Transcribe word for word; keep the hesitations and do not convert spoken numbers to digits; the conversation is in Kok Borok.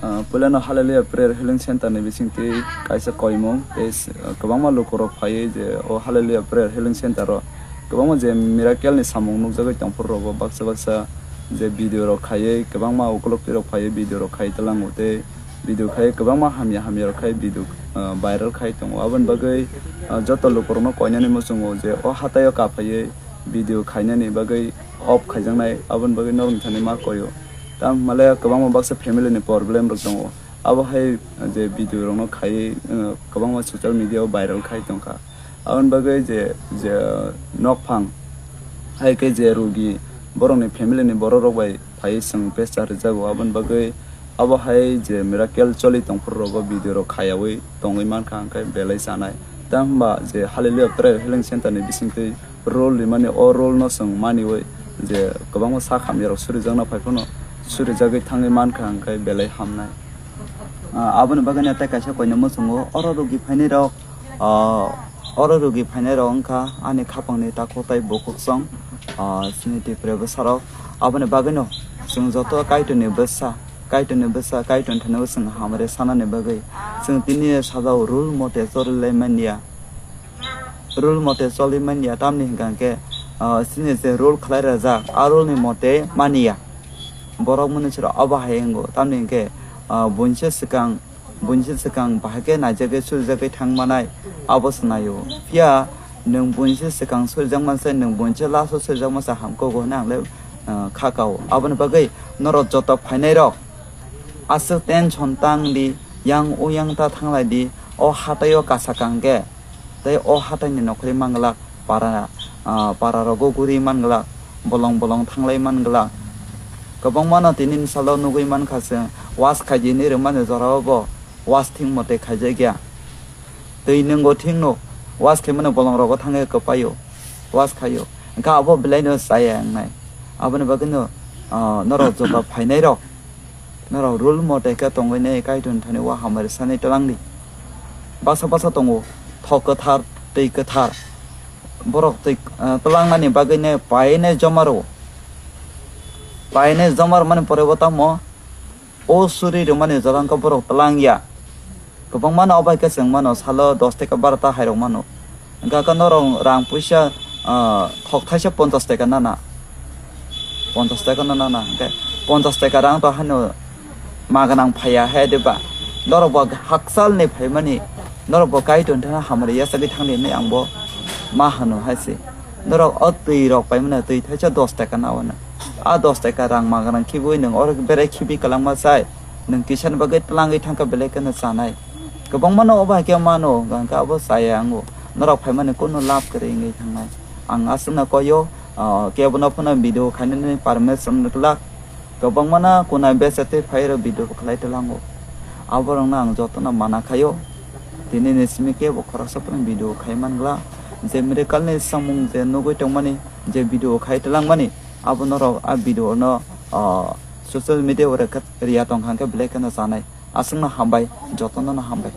Ah, puilano Hallelujah Prayer Healing Center ni bisingtwi kaisa koimung tei s-, ah, kwbangma lukurok phaiwi je o Hallelujah Prayer Healing Center o kwbangma je miracle ni samung nukjagwi tongphuru rogo baksa baksa je video rok khaiwi kwbangma ukulok twi rok phaiwi video rok khai talango tei video khai kwbangma hamya hamya rok khai video, ah, viral khai tongo. Aboni bagwi, ah, joto lukurokno koinani muchungo je o hataio kaphaiwi video khainani bagwi off khaijaknai, aboni bagwi norok thani ma koio. Tamo hwnmale kwbangma baksa family ni problem rok tongo. Abo hai je video rokno khaiwi, uh, kwbangma social media o viral khai tongkha. Aboni bagwi je, je nokphang hai khe je rugi borokni family ni borok rok bai phaiwi chwng pesta rwjago. Aboni bagwi abo hai je miracle choli tongphuru rogo video rok khayawi tongwi mankha, hwnkhe belai chanai. Tamo hwnba je Hallelujah Prayer Healing Center ni bisingtwi role rimani, o role no chwng maniwi je kwbangma sak hamya rok surijakna phai phano surijagwi thangwi mankha, hwnkhe belai hamnai. Ah, aboni bagwi no tei kaisa koinwi muchungo, oro rugi phainai rok, ah, oro rugi phainai rok wngkha ani khapangni takhuk tei bukhuk song, ah, chini Tripura bwsarok. Aboni bagwino chwng joto Kaitorni bwsa, Kaitorni bwsa, Kaitorni thani chwng hamari sanani bagwi chwng tini sajao rule mote choli lai manya. Rule mote choli manya, tamni hwnkha hwnkhe, ah, chini je rule khlai rajak, a rule ni mote manya. Borok mwnwi siro abo hai wngo, tamni hwnkhe, ah, buinse swkang, buinse swkang bahai khe naijagwi surijagwi thang manai, abo se naio. Phiya nwng buinse swkang surijak mansa, nwng buinse last o surijak mansa hamkukgo hwnwi ang le, ah, kha kao. Aboni bagwi norok joto phainai rok aswk tension tang di, yang o yang ta thanglai di, o hatai o kasa kang khe. Tei o hataini nokhorwi manglak, para, ah, para rogo guri manglak, bolong bolong thanglai manglak. Kwbangmano tini ni salo nugwi mankha chwng, wash khaidi hinwi rwmani jorao bo wash thwngmo tei khaijakya. Twi nwngo thwngno, wash khaimano bolong rogo thangwi kwpaio, wash khaio. Hwnkhe abo belaino chaya wngnai. Aboni bagwino, ah, norok joto phainairok, norok rule mote khe tongwi nai, Kaitorni thani o hamari sanai twlangdi. Baksa baksa tongo, thok kwthar, twi kwthar. Borok twi, ah, twlangnani bagwi nai painai joma rwo. Painai joma rwmani pore bo tamo o suri rwmani jora wngkha borok twlangya. Kwbangmano obo hai khe chwng mano, salo dos taka baro ta hairok mano. Hwnkha khe norok rang puisa, ah, thok thaisa ponchas taka nana. Ponchas taka no nana, hwnkhe ponchas taka rang to haino ma gwnang phaiya hai de ba. Norok bo hakchalni phaimani, norok bo Kaitorni thani hamari yachagwi thangdi hinwi ang bo ma hwno hai se. Norok o twi rok paimano, twi thaisa dos taka na hwno. A dos taka rang ma gwnang khibui nwng oro berai khibi kwlangma chai. Nwng kisani bagwi twlangwi thangkha belai kheno chanai. Kwbangmano obo hai khe mano, hwnkha khe abo chaya wngo. Norok phaimani kunu lab kwrwi wngwi thangnai. Ang aswkno koio, ah, kebono phano video khainani permission rwglak. Kwbangmano kunai besa tei phairok video bo khlai twlango. Aborokno ang jotono mana khaio. Tini ni simi kebo khoroksa phano video khai manglak. Je miracle ni samung je nugwi tongmani, je video khai twlangmani, abo norok a video no, ah, social media o rwkha, riya tongkha hwnkhe belai kheno chanai. Aswkno hambai, jotono no hambai.